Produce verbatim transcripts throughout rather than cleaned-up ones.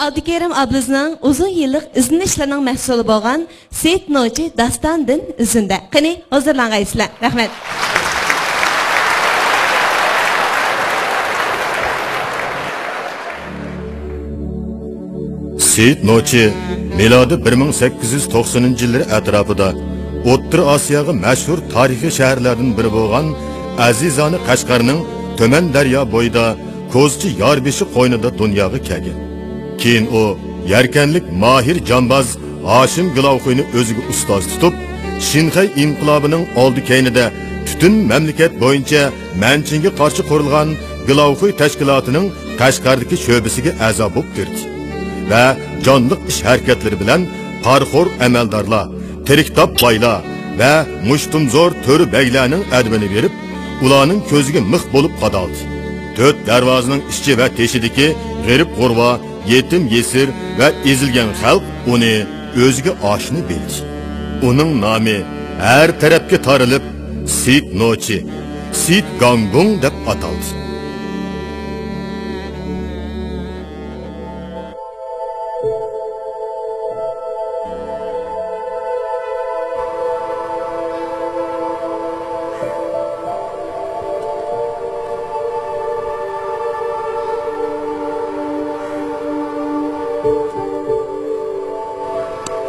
ئابدۇكېرىم ئابلىزنىڭ ئۇزۇن يىللىق ئىزدىنىشلىرىنىڭ مەھسۇلى بولغان سېيىت نوچى داستاندىن ئۈزۈندە. قېنى، ھۇزۇرلانغايسىلەر. رەھمەت. سېيىت نوچى مىلادىي بىر مىڭ سەككىز يۈز توقسىنىنچى يىللىرى ئەتراپىدا ئوتتۇرا ئاسىياغا مەشھۇر تارىخىي شەھەرلەردىن بىرى بولغان ئەزىزانە قەشقەرنىڭ تۆمەن دەريا بويىدا كوزىچى ياربېشى قوينىدا دۇنياغا كەلگەن. كېيىن ئۇ يەركەنلىك ماھىر جامباز ھاشىم گىلاۋخۇينى ئۆزىگە ئۇستاز تۇتۇپ، شىنخەي ئىنقىلابىنىڭ ئالدى كەينىدە پۈتۈن مەملىكەت بويىچە مەنچىڭگە قارشى قۇرۇلغان گىلاۋخۇي تەشكىلاتىنىڭ قەشقەردىكى شۆبىسىگە ئەزا بولۇپ كىردى ۋە جانلىق ئىش ھەرىكەتلىرى بىلەن پارىخور ئەمەلدارلار، تىرىكتاپ بايلار ۋە مۇشتۇمزور تۆرە بەگلەرنىڭ ئەدىپىنى بېرىپ، ئۇلارنىڭ كۆزىگە مىخ بولۇپ قادالدى. تۆت دەرۋازىنىڭ ئىچى ۋە تېشىدىكى غېرىب-غۇربا، يېتىم-يېسىر ۋە ئېزىلگەن خەلق ئۇنى ئۆزىگە ئاشنا بىلدى. ئۇنىڭ نامى ھەر تەرەپكە تارىلىپ، سېيىت نوچى، سېيىت گاڭگۇڭ دەپ ئاتالدى.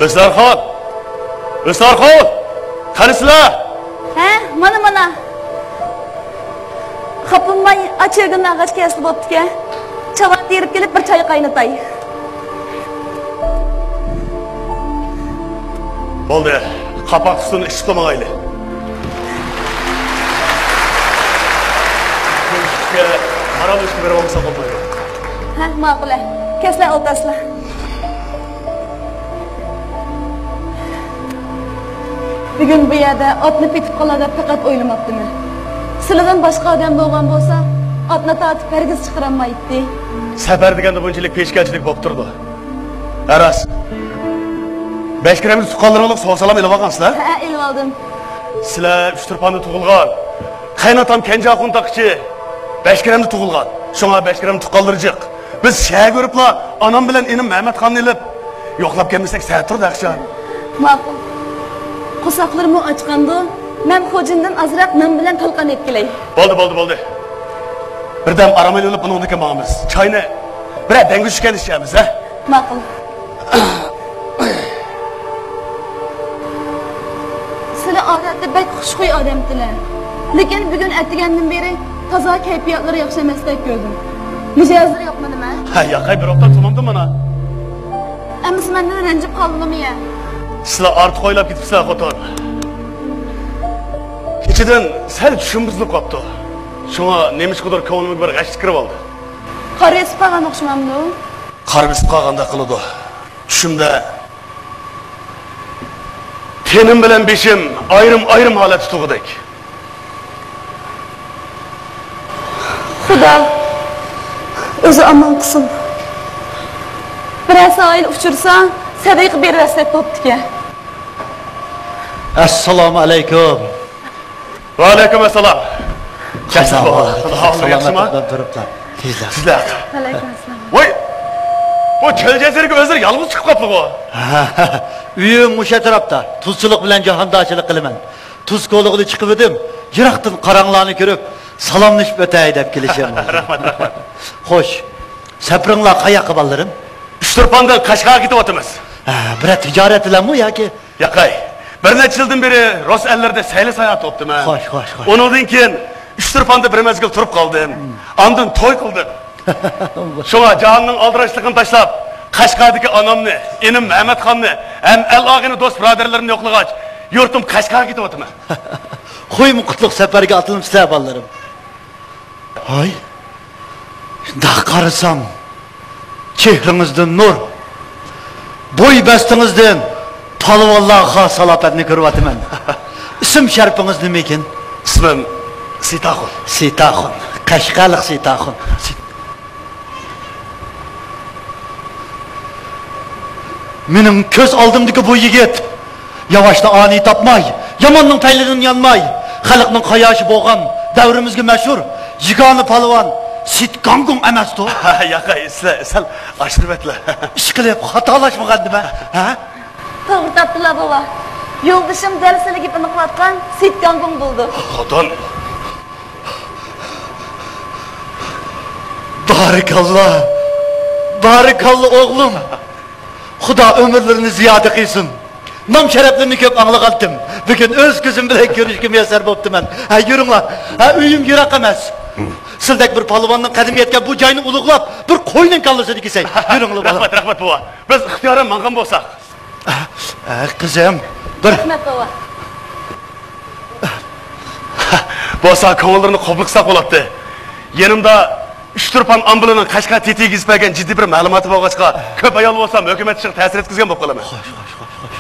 ۋىسارخان! ۋىسارخان! قانىسىلەر؟ ھە، مانا، مانا. خاپىماي، ئاچىرگىن ئاغاچ كەلسە بوپتىكەن. چاۋا تېرىپ كېلىپ، بىر چاي قاينىتاي. بولدى، قاپاق سۇنى ئىچىپلا ماڭايلى. كۆرۈشۈشكە قارام ئىشكە بېرىۋالمىساق بولمايدۇ. ھە، ماقۇل، ھە. كەسلەر ئولتۇرسىلەر. بۈگۈن بۇ يەردە ئاتنى پېتىپ قالار دەپ پەقەت ئويلىماپتىمەن. سىلىدىن باشقا ئادەم بولغان بولسا، ئاتنى تارتىپ ھەرگىز چىقىرالمايتتى. سەپەر دېگەندە بۇنچىلىك پېشكەلچىلىك بولۇپ تۇرىدۇ. ھە، راست. بەشكىرەمدە تۇغقانلىرىڭلار ساۋ-سالام ئېلىۋالغانسىلەر؟ ھە، ئېلىۋالدىم. سىلەر ئۇچتۇرپاندا تۇغۇلغان. قېيىنئاتام كەنجىخۇن تاقىچى بەشكىرەمدە تۇغۇلغان. شۇڭا بەشكىرەم تۇغقانلىرى جىق. بىز شەھەرگە بېرىپلا ئانام بىلەن ئىنىم مەمەتخاننى ئېلىپ يوقلاپ كەلمىسەك سەت تۇرىدۇ ئەخشان. ماقۇل. قورساقلىرىمۇ ئاچقاندۇ. مەن خوجىندىن ئازراق نان بىلەن تالقان ئېلىپ كېلەي. بولدى، بولدى، بولدى. بىردەم ئارام ئېلىپ ئۇنىڭدىن كېيىن ماڭىمىز. چاينى بىرەر دەڭگە چۈشكەندە ئىچەرمىز، ھە؟ ماقۇل. سىلى ئادەتتە بەك خۇشخۇي ئادەمتىلە. لېكىن بۈگۈن ئەتىگەندىن بېرى تازا كەيپىياتلىرى ياخشى ئەمەستەك كۆردۈم. مىجەزلىرى يوقمۇ نېمە؟ ھە، ياقەي، بىر ھەپتە تۇرمامدۇ مانا. ئەمىسە مەندىن رەنجىپ قالدىلىمۇ يە؟ سىلى ئارتۇق ئويلاپ كېتىپسىلەر، خوتۇن. كېچىدىن سەل چۈشۈم بۇزۇلۇپ قاپتۇ. شۇڭا نېمىشقىدۇر كۆڭلۈمگە بىر غەشلىك كىرىۋالدى. قارا بېسىپ قالغان ئوخشىمامدۇ؟ قارا بېسىپ قالغاندەك قىلىدۇ. چۈشۈمدە تېنىم بىلەن بېشىم ئايرىم-ئايرىم ھالەتتە تۇرغۇدەك. خۇدا ئۆزى ئامان قىلسۇن. بىرەر سائىل ئۇچرىسا، سەدىقە بېرىۋەتسەك بوپتىكەن. ئەسسالامۇ ئەلەيكۇم. ۋەئەلەيكۇم ئەسسالام. قانداق ئەھۋال؟ سالامەت ياخشىمۇ؟ ئوبدان تۇرۇپلا. تېزلا. تېزلا. ۋەئەلەيكۇم ئەسسالام. ۋاي! بۇ چۆل جەزىرىگە ئۆزلىرى يالغۇز چىقىپ قاپتىغۇ. ئۆيۈم مۇشۇ ئەتراپتا. تۇزچىلىق بىلەن جاھاندارچىلىق قىلىمەن. تۇز كولىغىنى چىقىۋىدىم. يىراقتىن قاراڭلارنى كۆرۈپ، سالاملىشىپ ئۆتەي دەپ كېلىشىم. رەھمەت، رەھمەت. خوش. سەپىرىڭلار قاياققا، بالىلىرىم؟ ئۇچتۇرپاندىن قەشقەرگە كېتىۋاتىمىز. ھە، بىرەر تىجارەت بىلەنمۇ ياكى؟ ياقەي، بىر نەچچە يىلدىن بېرى رۇس ئەللىرىدە سەيلە ساياھەت قىلىپتىمەن. خوش، خوش، خوش. ئۇنىڭدىن كېيىن ئۇچتۇرپاندا بىر مەزگىل تۇرۇپ قالدىم. ئاندىن توي قىلدىم. شۇڭا جاھاننىڭ ئالدىراشلىقىنى تاشلاپ، قەشقەردىكى ئانامنى، ئىنىم مەمەتخاننى ھەم ئەل ئاغىنە دوست بۇرادەرلىرىمنى يوقلىغاچ، يۇرتۇم قەشقەرگە كېتىۋاتىمەن. خوشمۇ قۇتلۇق سەپەرگە ئاتلىنىپسىلەر، بالىلىرىم. ھاي، شۇنداق قارىسام، چېھرىڭىزدىن نۇر، بوي بەستىڭىزدىن پالۋانلارغا خاس سالاپەتنى كۆرۈۋاتىمەن. ئىسىم شەرىپىڭىز نېمىكىن؟ ئىسمىم سېيىتئاخۇن. سېيىتئاخۇن. قەشقەرلىق سېيىتئاخۇن. مېنىڭ كۆز ئالدىمدىكى بۇ يىگىت ياۋاشلا ئانى تاپماي، ياماننىڭ پەيلىدىن يانماي، خەلقنىڭ قاياشى بولغان، دەۋرىمىزگە مەشھۇر يېگانە پالۋان سىت گاڭگۇڭ ئەمەستۇ؟ ياقەي، سىلەر سەل ئاشتۇرۇۋەتلە. ئىشقىلىپ خاتالاشمىغاندىمەن، ھە؟ توغرا تاپتىلا، بوۋا. يولدىشىم دەل سىلە گېپىنى قىلىۋاتقان سىت گاڭگۇڭ بولىدۇ. خوتۇن. بارىكاللا. بارىكاللا، ئوغلۇم. خۇدا ئۆمۈرلىرىنى زىيادە قىلسۇن. نام شەرەپلىرىنى كۆپ ئاڭلىغانتىم. بۈگۈن ئۆز كۆزۈم بىلەن كۆرۈشكە مۇيەسسەر بوپتىمەن. ھە، يۈرۈڭلار. ھە، ئۆيۈم يىراق ئەمەس. سىلدەك بىر پالۋاننىڭ قەدىمى يەتكەن بۇ جاينى ئۇلۇغلاپ، بىر قوينىڭ كاللىسىنى كېسەي. يۈرۈڭلار، بالام. رەھمەت، رەھمەت، بوۋا. بىز ئىختىيارەن ماڭغان بولساق. ھە، قىزىم. بىر رەھمەت، بوۋا. بولسا كۆڭۈللىرىنى قوبۇل قىلساق بولاتتى. يېنىمدا ئۇچتۇرپان ئامبىلىنىڭ قەشقەر تېتىگە يېزىپ بەرگەن جىددىي بىر مەلۇماتى بولغاچقا، كۆپ ھايال بولسام ھۆكۈمەت ئىشىغا تەسىر يەتكۈزگەن بولۇپ قالىمەن. خوش، خوش، خوش، خوش.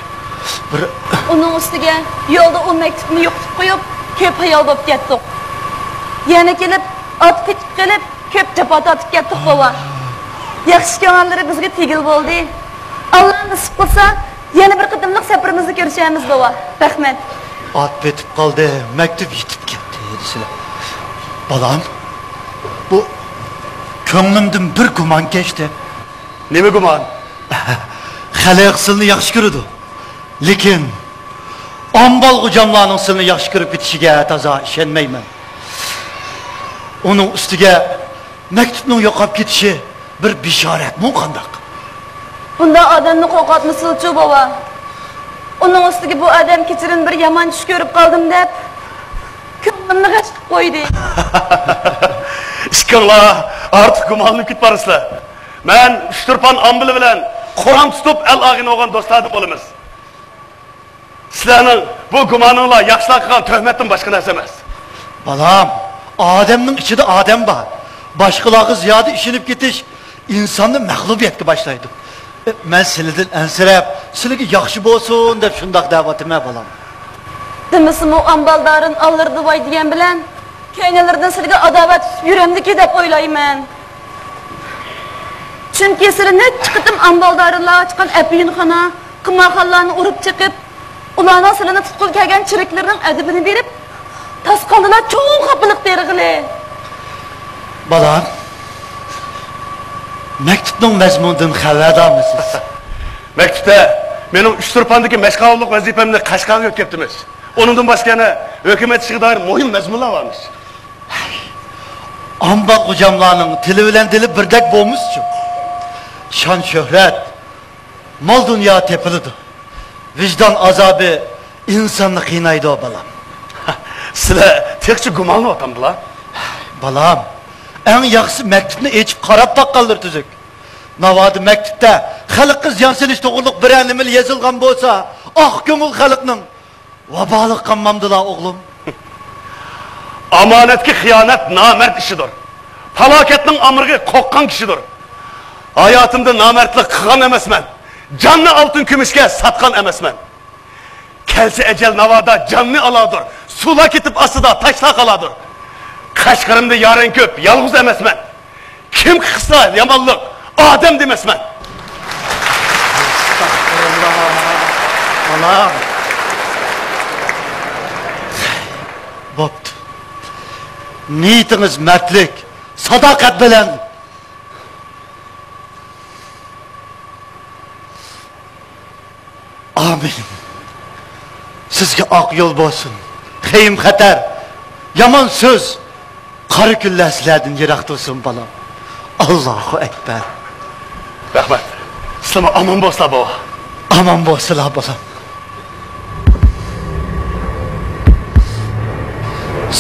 بىر ئۇنىڭ ئۈستىگە يولدا ئۇ مەكتۇپنى يوقىتىپ قويۇپ، كۆپ ھايال بولۇپ كەتتۇق. يەنە كېلىپ، ئات پېتىپ قېلىپ، كۆپ جاپا تارتىپ كەتتۇق، بوۋا. ياخشى كۆڭۈللىرى بىزگە تېگىل بولدى. ئاللا نېسىپ قىلسا، يەنە بىر قېتىملىق سەپىرىمىزنى كۆرۈشەرمىز، بوۋا. رەھمەت. ئات پېتىپ قالدى، مەكتۇپ يېتىپ كەتتى دېسىلە. بالام، بۇ كۆڭلۈمدىن بىر گۇمان كەچتى. نېمە گۇمان؟ خەلق سىلنى ياخشى كۆرىدۇ. لېكىن ئامبال غوجاملارنىڭ سىلنى ياخشى كۆرۈپ كېتىشىگە تازا ئىشەنمەيمەن. ئۇنىڭ ئۈستىگە مەكتۇپنىڭ يوقاپ كېتىشى بىر بېشارەتمۇ قانداق؟ بۇنداق ئادەمنى قورقۇتمىسىلىچۇ، بوۋا. ئۇنىڭ ئۈستىگە بۇ ئادەم كېچىدىن بىر يامان چۈش كۆرۈپ قالدىم دەپ، كۆڭلۈمنى غەش قىلىپ قويدى. ئىككىڭلار ئارتۇق گۇمانلىنىپ كېتىپ بارىسىلەر. مەن ئۇچتۇرپان ئامبىلى بىلەن قورام تۇتۇپ ئەل ئاغىنە بولغان دوستلاردىن بولىمىز. سىلەرنىڭ بۇ گۇمانىڭلار ياخشىلار قىلغان تۆھمەتتىن باشقا نەرسە ئەمەس. بالام، ئادەمنىڭ ئىچىدە ئادەم بار. باشقىلارغا زىيادە ئىشىنىپ كېتىش ئىنساننى مەغلۇبىيەتكە باشلايدۇ. ئە، مەن سىلىدىن ئەنسىرەپ، سىلىگە ياخشى بولسۇن دەپ شۇنداق دەۋاتىمەن، بالام. دېمىسىمۇ ئامبالدارىن ئاللىرىدىۋاي دېگەن بىلەن كەينىلىرىدىن سىلىگە ئاداۋەت تۇتۇپ يۈرەمدىكى دەپ ئويلايمەن. چۈنكى سىلى نەچچە قېتىم ئامبالدارىنلارغا ئاچقان ئەپيۈنخانا، قىمارخانىلارنى ئۇرۇپ چېقىپ، ئۇلارنىڭ سىلىنى تۇتقىلى كەلگەن چېرىكلىرىنىڭ ئەدىپىنى بېرىپ، تاسقالدىلا چوڭ خاپىلىق تېرىغىلى. بالام، مەكتۇپنىڭ مەزمۇنىدىن خەۋەردارمۇسىز؟ مەكتۇپتە مېنىڭ ئۇچتۇرپاندىكى مەشقاۋۇللۇق ۋەزىپەمنى قەشقەرگە ئۆتكەپتىمىز. ئۇنىڭدىن باشقا يەنە ھۆكۈمەت ئىشىغا دائىر مۇھىم مەزمۇنلار بارمىش. ئامبال غوجاملارنىڭ تىلى بىلەن دىلى بىردەك بولمىسىچۇ؟ شان-شۆھرەت، مال-دۇنيا تېپىلىدۇ. ۋىجدان ئازابى ئىنساننى قىينايدۇ، بالام. سىلەر تېخىچە گۇمانلىۋاتامدىلا؟ بالام، ئەڭ ياخشىسى مەكتۇپنى ئېچىپ قاراپ باققانلىرى تۈزۈك. ناۋادا مەكتۇپتە خەلققە زىيان سېلىش توغرۇلۇق بىرەر نېمىلا يېزىلغان بولسا، ئاق كۆڭۈل خەلقنىڭ ۋابالىغا قالمامدىلا، ئوغلۇم؟ ئامانەتكە خىيانەت نامەرد ئىشىدۇر. پالاكەتنىڭ ئامرىغى قورققان كىشىدۇر. ھاياتىمدا نامەردلىك قىلغان ئەمەسمەن. جاننى ئالتۇن كۈمۈشكە ساتقان ئەمەسمەن. كەلسە ئەجەل ناۋادا جاننى ئالادۇر. سۇلار كېتىپ ئاستىدا تاشلار قالادۇر. قەشقىرىمدە يارەن كۆپ، يالغۇز ئەمەسمەن. كىم قىلسا يامانلىق، ئادەم دېمەسمەن. ئەستەغپۇرۇللا، بالام. بوپتۇ. نىيىتىڭىز مەردلىك، ساداقەت بىلەن. ئامىن. سىزگە ئاق يول بولسۇن. خېيىم-خەتەر، يامان سۆز، قارا كۈنلەر سىلەردىن يىراق تۇرسۇن، بالام. ئاللاھۇ ئەكبەر. رەھمەت. سىلەرمۇ ئامان بولسىلا، بوۋا. ئامان بولسىلا، بالام.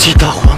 سىتاخۇا